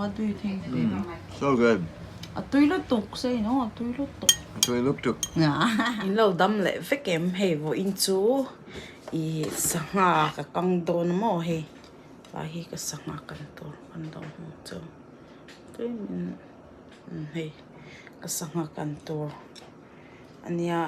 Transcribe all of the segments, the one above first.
What do you think baby? So good. A tui lutuk sei no a tui lutuk. A tui lutuk. In lo dam leh vek em hei vawiin chu i sangha ka kang dawn maw hei tlai hi ka sangha kan tur kan lo hmu chu tlemin hei ka sangha kan tur ania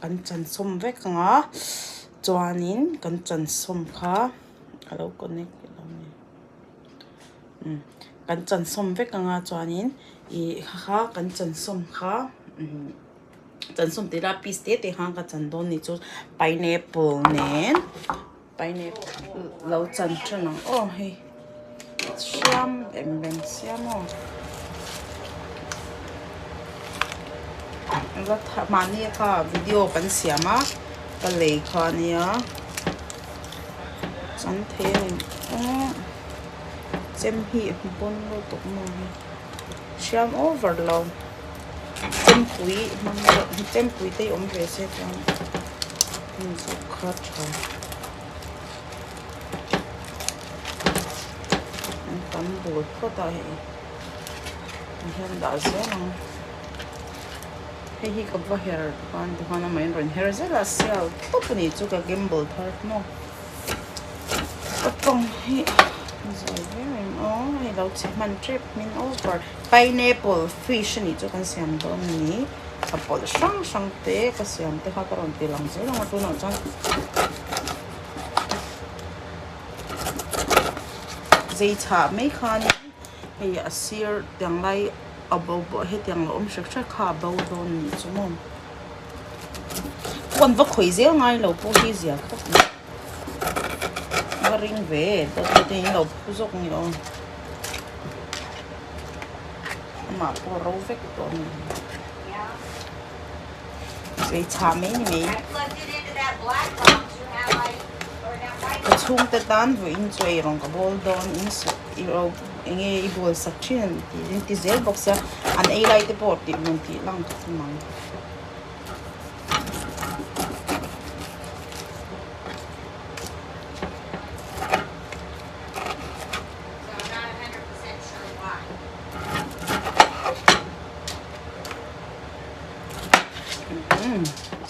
kan chansawm vek ang a chuanin kan chansawm kha a lo connect lo nge kan chansawm vek ang a chuanin ih kha kha kan chansawm kha chansawm tih lah piece te te khan ka chan dawn a nih chu pineapple nen pineapple lo chan than ang aw hei siam em reng siam aw la tha mahni kha video kan siam a ka lei kha ania chan thei a ni aw chem hi a hmu pawn lutuk maw hei siam over lo chempui hmang deuh chempui te hi awm ve se chuan hmun zawk kha tha an tam bul phawt a hei ti hian dah zel ang hei hi ka va her khan tikhan amah in rawn her zel a sial tawp a nih chu ka gimbal thar maw ka tawng hi a zawi viau em aw hei lo chhe hman tep hmin over pineapple fish a nih chu kan siam dawn a ni. A pawlh hrang hrang te ka siam te kha ka rawn ti lang zel ang a tunah chuan zei chhah mai khanin hei a sir tiang lai a bo pawh hetiang lo awm hrek hrek kha a bo dawn a nih chu maw phone va khawih zel ngai lo pawh hi zia khawp mai va ring ve dawt dawt in lo phu zawk ni aw. Amah pawh ro vek tawh a ni. Zei chhah mai ni mai. Ka chhungte tan vawiin chu eirawng ka bawl dawn in i ro eng nge i bawl sak thin an ti in ti zel bawk sia an ei lai te pawh tih rawn tih lang ka tum ang.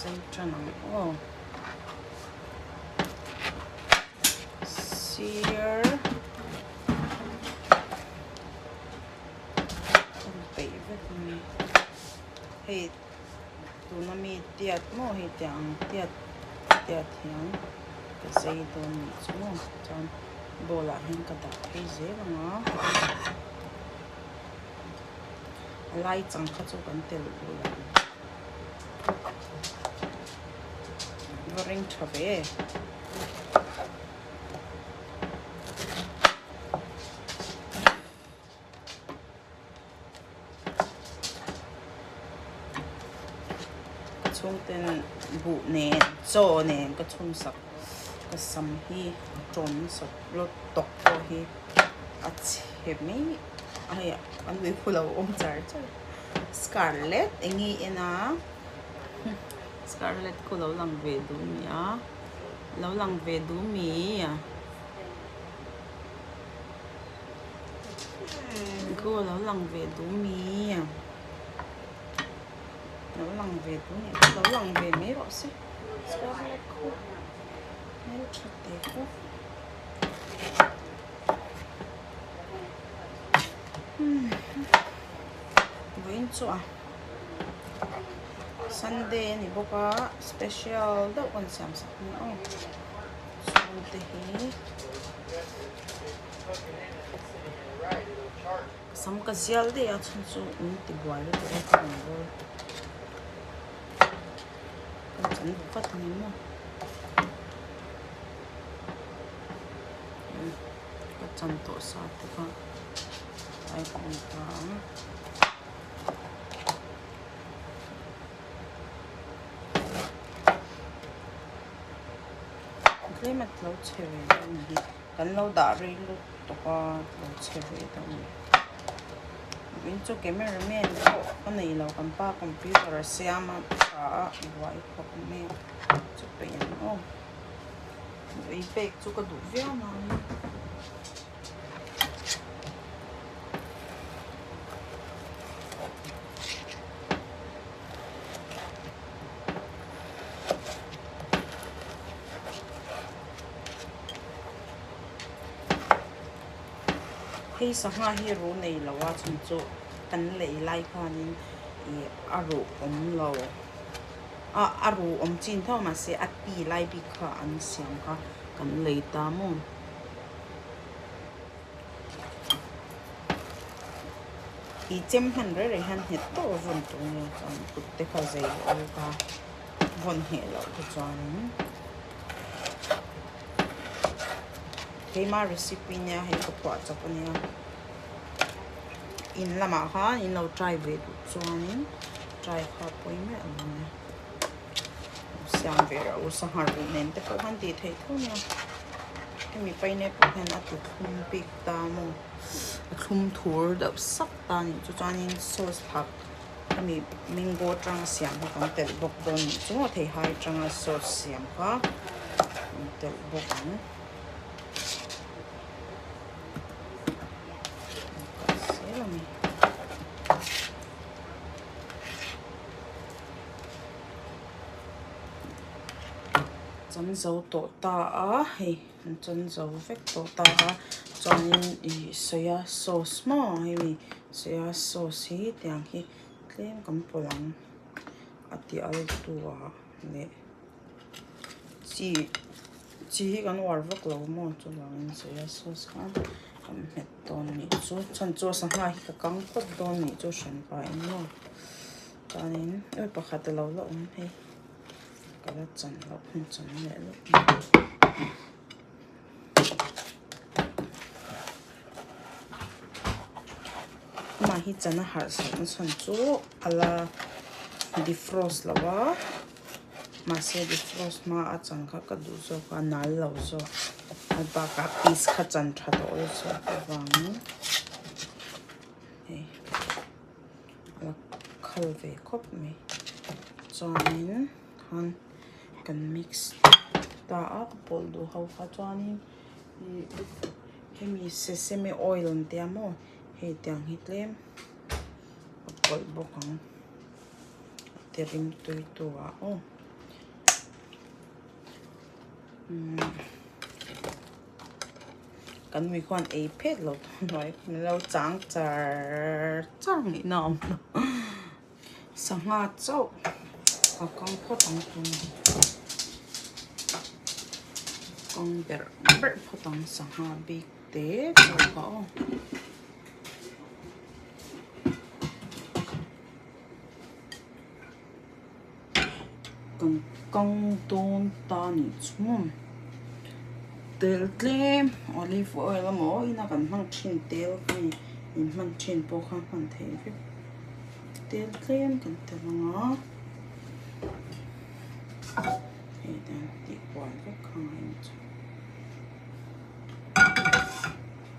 Zei tan ang aw sir an peih vek a ni hei tuna mi tiat maw hei tiang ang tiat tiat hian ka zei dawn a nih chu maw chuan bowl ah hian ka dah phei zel ang a a lai chang kha chu kan telh duh lo va ring tha ve. Ka chhungten buh nen chaw nen ka chhun sak ka sam hi a tawn sak lawt tawk pawh hi a chhe mai a hei a nui khu lo awm char char scarlet eng nge i en a scarlet khu lo lang ve duh a ni a lo lang ve duh mi. Khu lo lang ve duh mi lo lang ve duh nih chu lo lang ve mai rawh se scarlet khu hmeltha te khu vawiin chu a sunday a ni bawk a special deuh kan siam sak a ni aw chhungte hi. Sam ka zial daih a chhan chu min ti buai lutuk a ka rawn bawl kan chan duh vat ang em aw ka chan tawh sa te kha tlai ka awm ta ang. Tlem a lo chhe ve deuh a ni hi. Kan lo dah rei lut tawk a lo chhe ve deuh a ni. Vawiin chu cameraman pawh ka nei lo kan pa computer a siam a tha a buai khawp mai a chu peih ang aw. Ei pek chu ka duh viau nangin. Hei sangha hi ru nei lo a chhan chu kan lei lai khanin ih a ruh awm lo a a ruh awm chin tho mahse a ti lai bik kha an siam kha kan lei ta maw. Ih chem hman reng reng hian nghet tawh vawn tur nia chuan kut te kha zei awl ta vawn ngheh loh te chuanin. Keima recipe nia hei ka phuah chak ania in lamah khan in lo try ve duh chuanin try kha pawi miah lo ania siam ve rawh u sangha ruh nen te pawh khan tih theih tho ania hemi pineapple hian a ti thlum bik ta maw a thlum thur deuh sak ta a nih chu chuanin sauce phak hemi mango atanga siam kha kan telh bawk dawn a nih chu maw theihai atanga sauce siam kha kan telh bawk ang. Chan zo tawh ta a hei an chan zo vek tawh ta a chuanin ih soya sauce maw hemi soya sauce hi tiang hi tlem kan pawlh ang a ti al tu ah leh chi. Chi hi kan uar vak lo maw chuvangin soya sauce kha kan hmet dawn a nih chu chhan chu sangha hi ka kang phawt dawn a nih chu hran pahin maw chuanin awi pakhat a lo la awm hei ka la chan loh hun chan leh lawk amah hi chan a harh sarh na chhan chu a la defrost lo a. Mahse defrost hma a chan kha ka duh zawk a nal lo zawk a bakah piece kha chan tha tawh lo zawk avangin hei a la khal ve khawp mai chuanin khan kan mix ta a ka pawlh duh ho kha chuanin ih hemi sesame oil an tia maw hei tiang hi tlem a pawlh bawk ang. Te rim tui tu ah aw kan mi khuan ei phet lo hnuai min lo chang char char ngei na awm lo sangha chauh a kang phawt ang chu kang berh berh phawt ang sangha bik te chauh kha aw. Kan kang dawn ta nih chu tel tlem olive oil emaw ina kan hmang thin tel kha ni in hman thin pawh kha hman theih vek tel tlem kan telh ang a hei hian tih kual vek kha ngai ang chu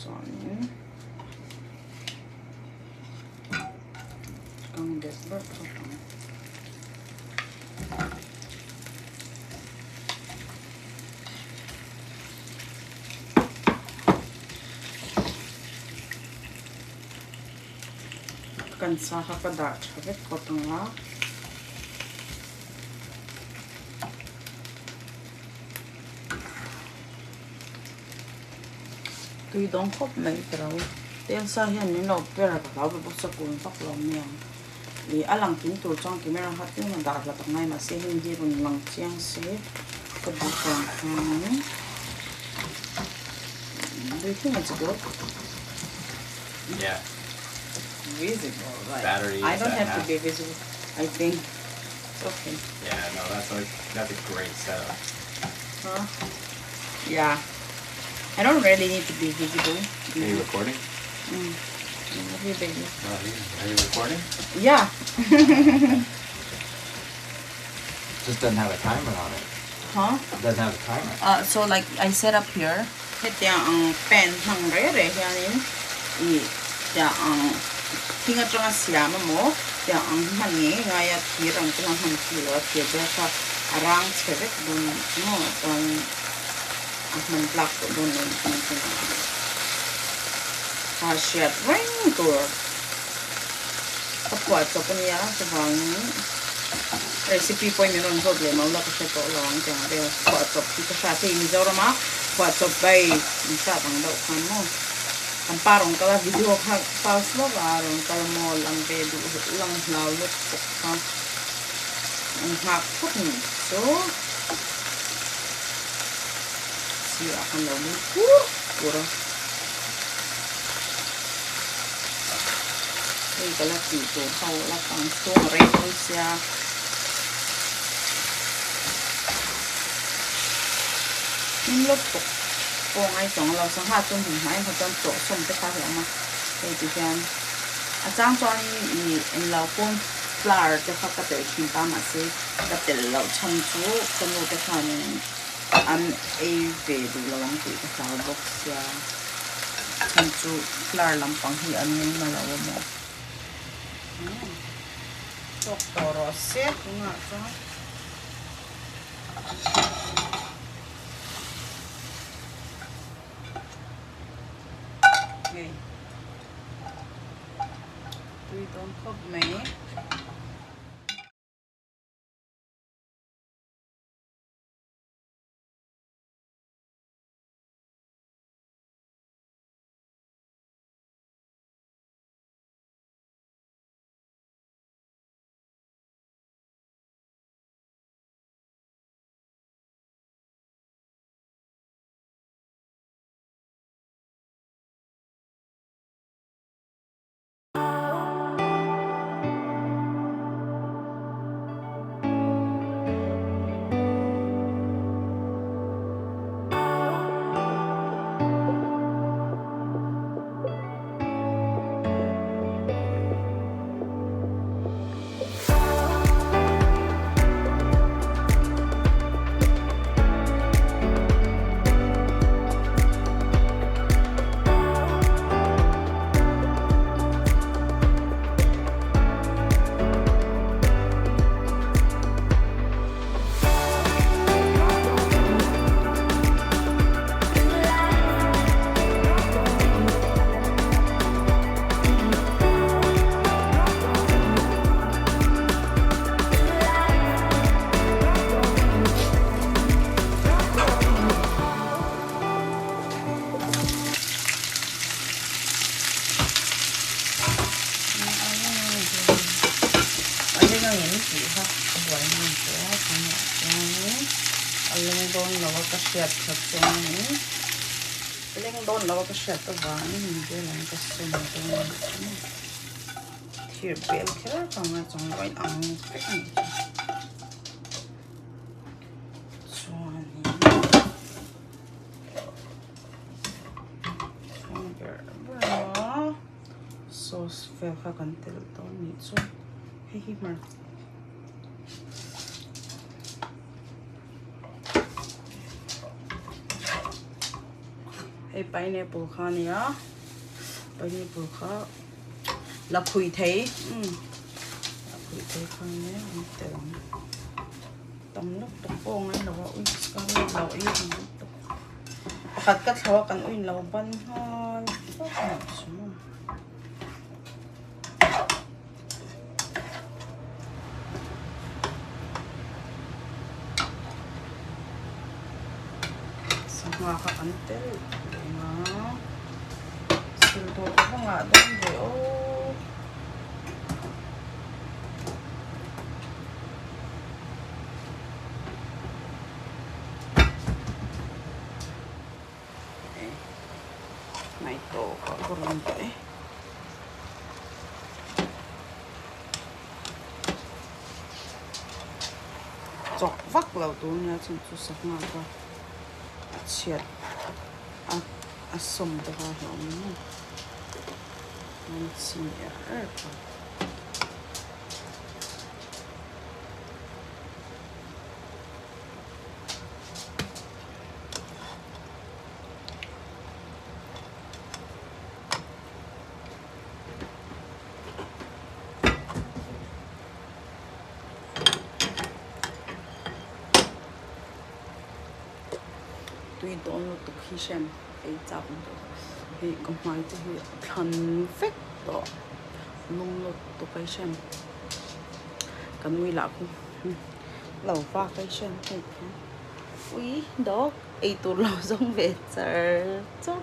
chuanin. Kang deuh ber phawt ang. Kan sa kha ka dah tha vek phawt ang a. Tui dawng khawp mai ka lo tel sa hian min lo per a ka hlau ve bawk sa kun vak lo mai ang ih a lang kim tur chuan camera kha tlem a dah hlat ang ngai mahse heng hi rawn lang chiang se ka duh vang khanin do you think it's good? Yeah. Visible right? Battery I don't have to be visible I think it's okay. Yeah no that's like that's a great setup. Huh? Yeah. I don't really need to be visible. Are you recording? Mm. Love you, baby. Love you. Are you recording? Yeah. Just doesn't have a timer on it. Huh? It doesn't have a timer. Uh, so like I set up here. Hetiang ang pan hmang reng reng hianin ih tiang ang thing atanga siam emaw tiang ang hi hman ngei ngei ngai a thir ang te kha hman chi lo a thir ber kha a rang chhe vek dawn a nih chu maw chuan a hman tlak tawh dawn lo nih chu a hriat reng tur ka phuah chawp a nia chuvangin recipe pawhin min rawn zawt leh lo la ka hre tawh lo ang tiang vel phuah chawp hi ka hria thei Mizorama phuah chawp bai in hriat ang deuh khan maw. Kan pa rawn kal a video kha pause lawk a rawn kal maw lang ve duh lang hlau lutuk kha an nghak phawt ni chu sirah khan lo nui pur pur a hei ka la tih tur ho la kang chhung a rei dawn sia. Hlim lutuk pawh ngai chuang lo sangha chu hmun hnai kha chuan tawh sawm te kha a hlauh awm a hei ti hian a chang chuan ih englo corn flour te kha ka telh thin ta mahse ka telh loh chhan chu ka nu te khanin an ei ve duh lo ang tih ka hlau bawk sia chhan chu flour lampang hi an ngaina lo a maw. Tawk tawh rawh se tunah chuan. Hei tui dawn khawp mai. A leng angem tih kha a buai hman tawh a tunah chuanin a leng dawn lo a ka hriat kha chuanin leng dawn lo a ka hriat avangin min vel ang ka sawn dawn a nih chu maw thir bel kher ka ngai chuang lo a inang vek a nih chu chuanin chhung ber ber a sauce vel kha kan telh dawn a nih chu hei hi hmar. Hei pineapple kha a ni a pineapple kha la phui thei umm la phui thei kha a nia an tel ang tam lutuk pawh a ngai lo a ui ka rin loh ei ang lutuk pakhat ka thlawh a kan uin lo ban nghal vak a nih chu. Sangha kha kan tel reng a sil tur ka va ngah dawn ve aw. Hnai tawk ah ka rawn dah e. Chawk vak lo tur nia chhan chu sangha kha a chhiat a a sawm te kha a hlauhawm em an chhin er er kha. Tui dawn lutuk hi hrem ei chak ang tawh hei ka hmai te hi a thlan vek tawh lum lutuk a hrem ka nui lah khu lo vak a hrem hei khian ui dawk ei tur lo zawng ve char char.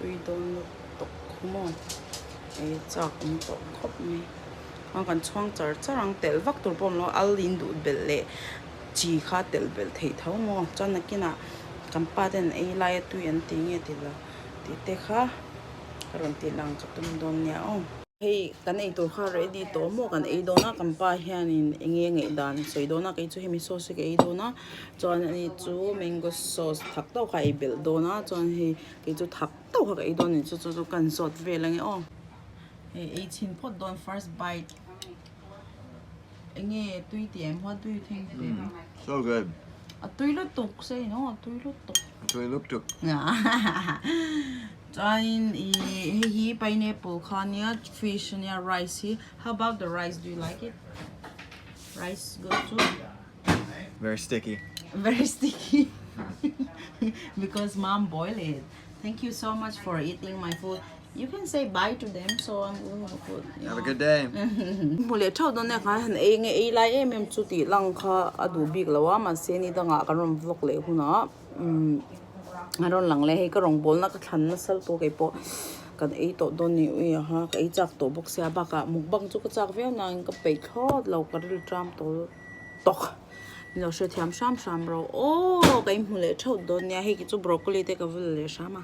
Tui dawn lutuk khu maw ei chak awm tawh khawp mai a kan chhuang char char ang telh vak tur pawh a awm lo al in duh belh leh chi kha telh belh theih tho maw chuan nakinah kan pa ten ei lai a tui an ti nge ti lo tih te kha ka rawn tih lang ka tum dawn nia aw. Hei kan ei tur kha ready tawh maw kan ei dawn a kan pa hianin eng nge ngaih dan sawi dawn a kei chu hemi sauce hi ka ei dawn a chuan ani chu mango sauce thak tawk kha a ei belh dawn a chuan hei kei chu thak tawk kha ka ei dawn a ni chu chu chu kan zawt vel ange aw. Hei ei chhin phawt dawn first bite eng nge tui tih em what do you think baby? So good. A tui lutuk sei no a tui lutuk. A tui lutuk. Chuanin ih hei hi pineapple kha ania fish ania rice hi how about the rice do you like it rice good too Very sticky. Very sticky because mom boil it thank you so much for eating my food you can say bye to them so I'm going to put Have a good day. Hmu leh theuh dawn nia khan han ei nge ei lai em em chu tih lang kha a duh bik lo a mahse ni dangah kan rawn vlog leh hunah umm a rawn lang leh hei ka rawngbawlna ka thlan nasa lutuk a keipawh kan ei tawh dawn ni ui aha ka ei chak tawh bawk sia bakah mukbang chu ka chak viau nain ka peih thlawt lo ka ril ṭam tawh tawk min lo hrethiam hram hram ro aw ka inhmu leh theuh dawn nia hei ki chu broccoli te ka vul leh hram a.